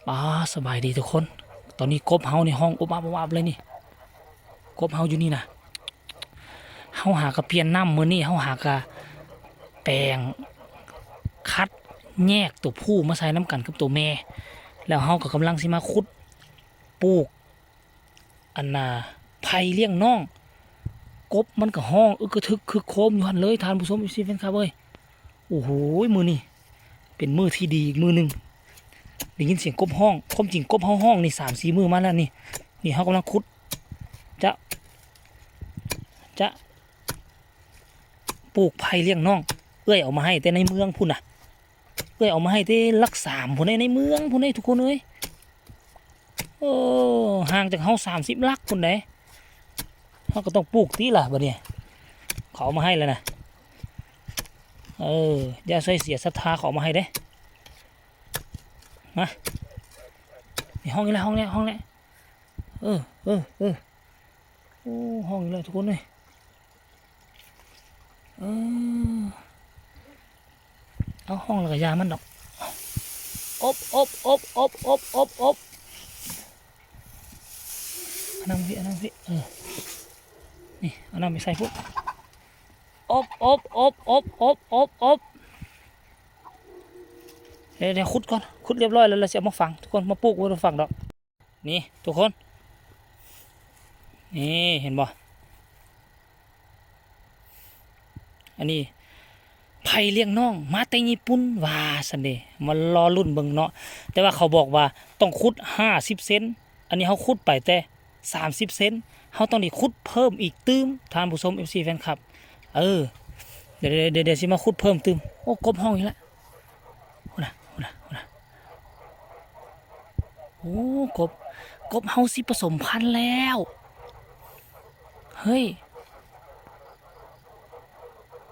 ປາ ສະບາຍດີທຸກຄົນ. ຕອນນີ້ກົບເຮົານີ້ຮ້ອງອົບອັບອົບອັບເລີຍນີ້. ກົບເຮົາຢູ່ນີ້ນະ. ເຮົາຫາກະປ່ຽນນ້ຳມື້ນີ້, ເຮົາຫາກະແປງ ຄັດແຍກໂຕຜູ້ມາໃສ່ນຳກັນກັບໂຕແມ່. ແລ້ວເຮົາກໍກຳລັງຊິມາຂຸດປູກ ອັນນ່າ ໄຜ່ລ້ຽງນ້ອງ. ກົບມັນກໍຮ້ອງອຶກກະທຶກຄຶກໂຄມຢູ່ຫັ້ນເລີຍ ທ່ານຜູ້ຊົມ ເອັຟຊີ ແຟນຄລັບເອີຍ. ໂອ້ໂຫ ມື້ນີ້ເປັນມື້ທີ່ດີອີກມື້ໜຶ່ງ. ໄດ້ຍິນສຽງກົບຮ້ອງ. ຄວາມຈິງກົບເຮົາຮ້ອງນີ້ສາມສີ່ມື້ມາແລ້ວນີ້. ນີ້ເຮົາກຳລັງຂຸດ ຈະ ຈະປູກໄຜ່ລ້ຽງນ້ອງ. ເອື້ອຍເອົາມາໃຫ້ແຕ່ໃນເມືອງພຸ້ນນະ. ເອື້ອຍເອົາມາໃຫ້ແຕ່ຫຼັກສາມພຸ້ນໃດ໋ ໃນເມືອງພຸ້ນໃດ໋ ທຸກຄົນເອີຍ. ເອີ ຫ່າງຈາກເຮົາສາມສິບຫຼັກພຸ້ນໃດ໋. ເຮົາກໍຕ້ອງປູກຕິລະບັດນີ້. ເຂົາເອົາມາໃຫ້ແລ້ວນະ. ເອີ ຢ່າຊ່ວຍເສຍສັດທາເຂົາເອົາມາໃຫ້ເດ້. ມາ ນີ້ ຮ້ອງອີກແລ້ວ ຮ້ອງແລ້ວ ຮ້ອງແລ້ວ. ເອີ ເອີ ເອີ ໂອ້ ຮ້ອງອີກແລ້ວທຸກຄົນເອີຍ. ເອີ ເອົາ ຮ້ອງແລ້ວກໍຢ່າມັນດອກ. ອົບ ອົບ ອົບ ອົບ ອົບ ອົບ ອົບ. ເອົານ້ຳພີ້ ເອົານ້ຳພີ້. ເອີ ນີ້ ເອົານ້ຳໄປໃສ່ພຸ້ນ. ອົບ ອົບ ອົບ ອົບ ອົບ ອົບ ອົບ. ດຽວ ດຽວຂຸດກ່ອນ, ຂຸດລຽບຮ້ອຍແລ້ວ ແລ້ວຊິເອົາມາຝັງ ທຸກຄົນ. ມາປູກໄວ້ຝັງດອກ. ນີ້ທຸກຄົນ ນີ້ເຫັນບໍ່? ອັນນີ້ໄຜ່ລ້ຽງນ້ອງມາແຕ່ຍີ່ປຸ່ນວ່າຊັ້ນເດ. ມາລໍລຸ້ນເບິ່ງເນາະ. ແຕ່ວ່າເຂົາບອກວ່າຕ້ອງຂຸດຫ້າສິບເຊັນ, ອັນນີ້ເຮົາຂຸດໄປແຕ່ສາມສິບເຊັນ, ເຮົາຕ້ອງໄດ້ຂຸດເພີ່ມອີກຕື່ມ ທ່ານຜູ້ຊົມ ເອັຟຊີ ແຟນຄລັບ. ເອີ ດຽວ ດຽວ ດຽວ ດຽວຊິມາຂຸດເພີ່ມຕື່ມ. ໂອ້ ກົບຮ້ອງອີກແລ້ວ. ພຸ້ນນະ ພຸ້ນນະ ພຸ້ນນະ. ໂອ້ ກົບ ກົບເຮົາຊິປະສົມພັນແລ້ວ. ເຮີ້ຍ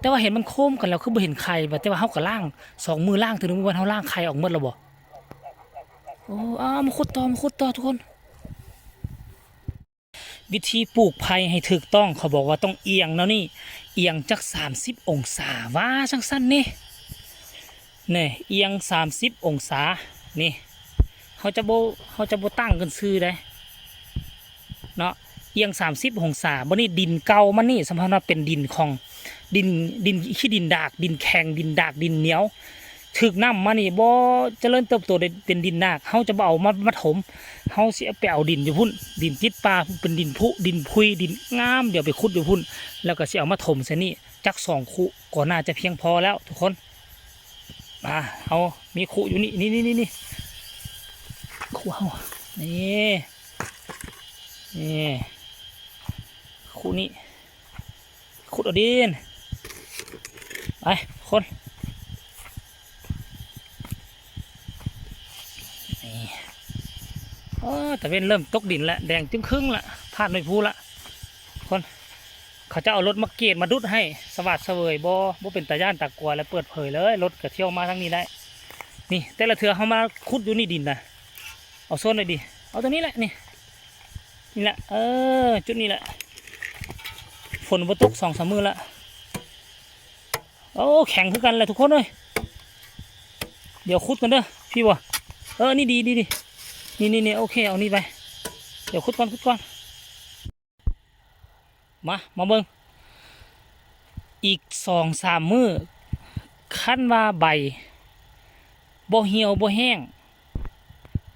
ແຕ່ວ່າເຫັນມັນໂຄມກັນແລ້ວ ຄືບໍ່ເຫັນໄຂ່ບາດ. ແຕ່ວ່າເຮົາກໍລ້າງ ສອງມື້ລ້າງເທື່ອໜຶ່ງ. ມື້ວານເຮົາລ້າງໄຂ່ອອກໝົດແລ້ວບໍ່? ໂອ້ ເອົາ ມາຂຸດຕໍ່ ມາຂຸດຕໍ່ທຸກຄົນ. ວິທີປູກໄຜ່ໃຫ້ຖືກຕ້ອງ ເຂົາບອກວ່າຕ້ອງອຽງແນວນີ້ ອຽງຈັກສາມສິບອົງສາ ວ່າຈັ່ງຊັ້ນເນ. ນີ້ ອຽງສາມສິບອົງສາ ນີ້ ເຮົາຈະບໍ່ ເຮົາຈະບໍ່ຕັ້ງຂຶ້ນຊື່ໃດເນາະ. ອຽງສາມສິບອົງສາ. ບັດນີ້ດິນເກົ່າມັນນີ້ ສຳພັດວ່າເປັນດິນຂອງ ດິນ ດິນ ຂີ້ດິນດາກ ດິນແຂງ ດິນດາກ ດິນໜຽວ ຖືກນ້ຳມານີ້ບໍ່ຈະເລີນເຕີບໂຕໄດ້ ເປັນດິນນາກ. ເຮົາຈະບໍ່ເອົາມາ ມາຖົມ, ເຮົາຊິໄປເອົາດິນຢູ່ພຸ້ນ ດິນຕິດປ່າ ເປັນດິນຜຸ ດິນຜຸຍ ດິນງາມ. ດຽວໄປຂຸດຢູ່ພຸ້ນ ແລ້ວກໍຊິເອົາມາຖົມໃສ່ນີ້ ຈັກສອງຄຸກໍໜ້າຈະພຽງພໍແລ້ວທຸກຄົນ. ອ່າ ເຮົາມີຄຸຢູ່ນີ້ ນີ້ ນີ້ ນີ້ ນີ້ ຄຸເຮົາ ນີ້ ນີ້ ຄຸນີ້. ຂຸດເອົາດິນ ໄປຄົນ. ນີ້ ໂອ້ ຕາເວັນເລີ່ມຕົກດິນແລ້ວ ແດງຈຶ່ງຄຶ້ງແລ້ວ ພາດໜ້ອຍພູແລ້ວຄົນ. ເຂົາເຈົ້າເອົາລົດມາກຣີດມາດຸດໃຫ້ ສະຫວາດສະເຫວີຍ ບໍ່ ບໍ່ເປັນຕາຢ້ານຕາກົວ ແລະ ເປີດເຜີຍເລີຍ. ລົດກໍທ່ຽວມາທາງນີ້ໄດ້. ນີ້ ແຕ່ລະເທື່ອເຮົາມາຂຸດຢູ່ນີ້ດິນນະ ເອົາໂຊນໃດດີ? ເອົາຕົງນີ້ແຫຼະ ນີ້ ນີ້ແຫຼະ ເອີ ຈຸດນີ້ແຫຼະ. ຝົນບໍ່ຕົກສອງສາມມື້ລະ. ໂອ້ ແຂງຄືກັນແຫຼະທຸກຄົນເອີຍ. ດຽວຂຸດກ່ອນເດີ ພີ້ບໍ່? ເອີ ນີ້ດີ ດີ ດີ ນີ້ ນີ້ ນີ້ ໂອເຄ ເອົານີ້ໄປ. ດຽວຂຸດກ່ອນ ຂຸດກ່ອນ. ມາ ມາເບິ່ງ ອີກສອງສາມມື້ ຄັນວ່າໃບບໍ່ຫ່ຽວບໍ່ແຫ້ງ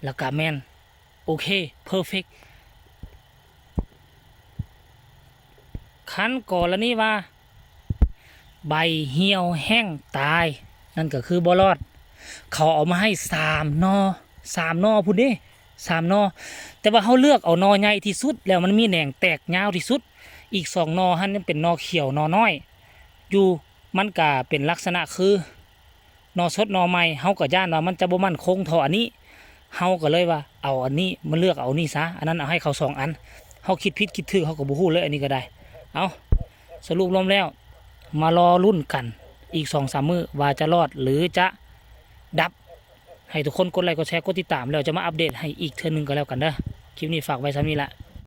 ລະກະແມ່ນໂອເຄ ເພີເຟັກ. ຄັນກໍລະນີວ່າໃບຫ່ຽວແຫ້ງຕາຍ ນັ້ນກໍຄືບໍ່ລອດ. ເຂົາເອົາມາໃຫ້ສາມໜໍ່ ສາມໜໍ່ພຸ້ນເດ້ ສາມໜໍ່. ແຕ່ວ່າເຮົາເລືອກເອົາໜໍ່ໃຫຍ່ທີ່ສຸດ ແລ້ວມັນມີແໜງແຕກຍາວທີ່ສຸດ. ອີກສອງໜໍ່ຫັ້ນຍັງເປັນໜໍ່ຂຽວ ໜໍ່ນ້ອຍຢູ່. ມັນກະເປັນລັກສະນະຄືໜໍ່ສົດໜໍ່ໃໝ່ ເຮົາກໍຢ້ານວ່າມັນຈະບໍ່ໝັ້ນຄົງເທົ່າອັນນີ້. ເຮົາກໍເລີຍວ່າເອົາອັນນີ້ ມາເລືອກເອົານີ້ຊະ ອັນນັ້ນເອົາໃຫ້ເຂົາສອງອັນ. ເຮົາຄິດຜິດຄິດຖືກເຮົາກໍບໍ່ຮູ້ເລີຍ ອັນນີ້ກໍໄດ້. ເອົາ ສະຫຼຸບລວມແລ້ວ ມາລໍລຸ້ນກັນອີກສອງສາມມື້ວ່າຈະລອດ ຫຼື ຈະດັບ. ໃຫ້ທຸກຄົນກົດໄລກົດແຊ ກົດຕິດຕາມ ແລ້ວຈະມາອັບເດດໃຫ້ອີກເທື່ອໜຶ່ງກໍແລ້ວກັນເດີ. ຄລິບນີ້ຝາກໄວ້ສ່ຳນີ້ລະ.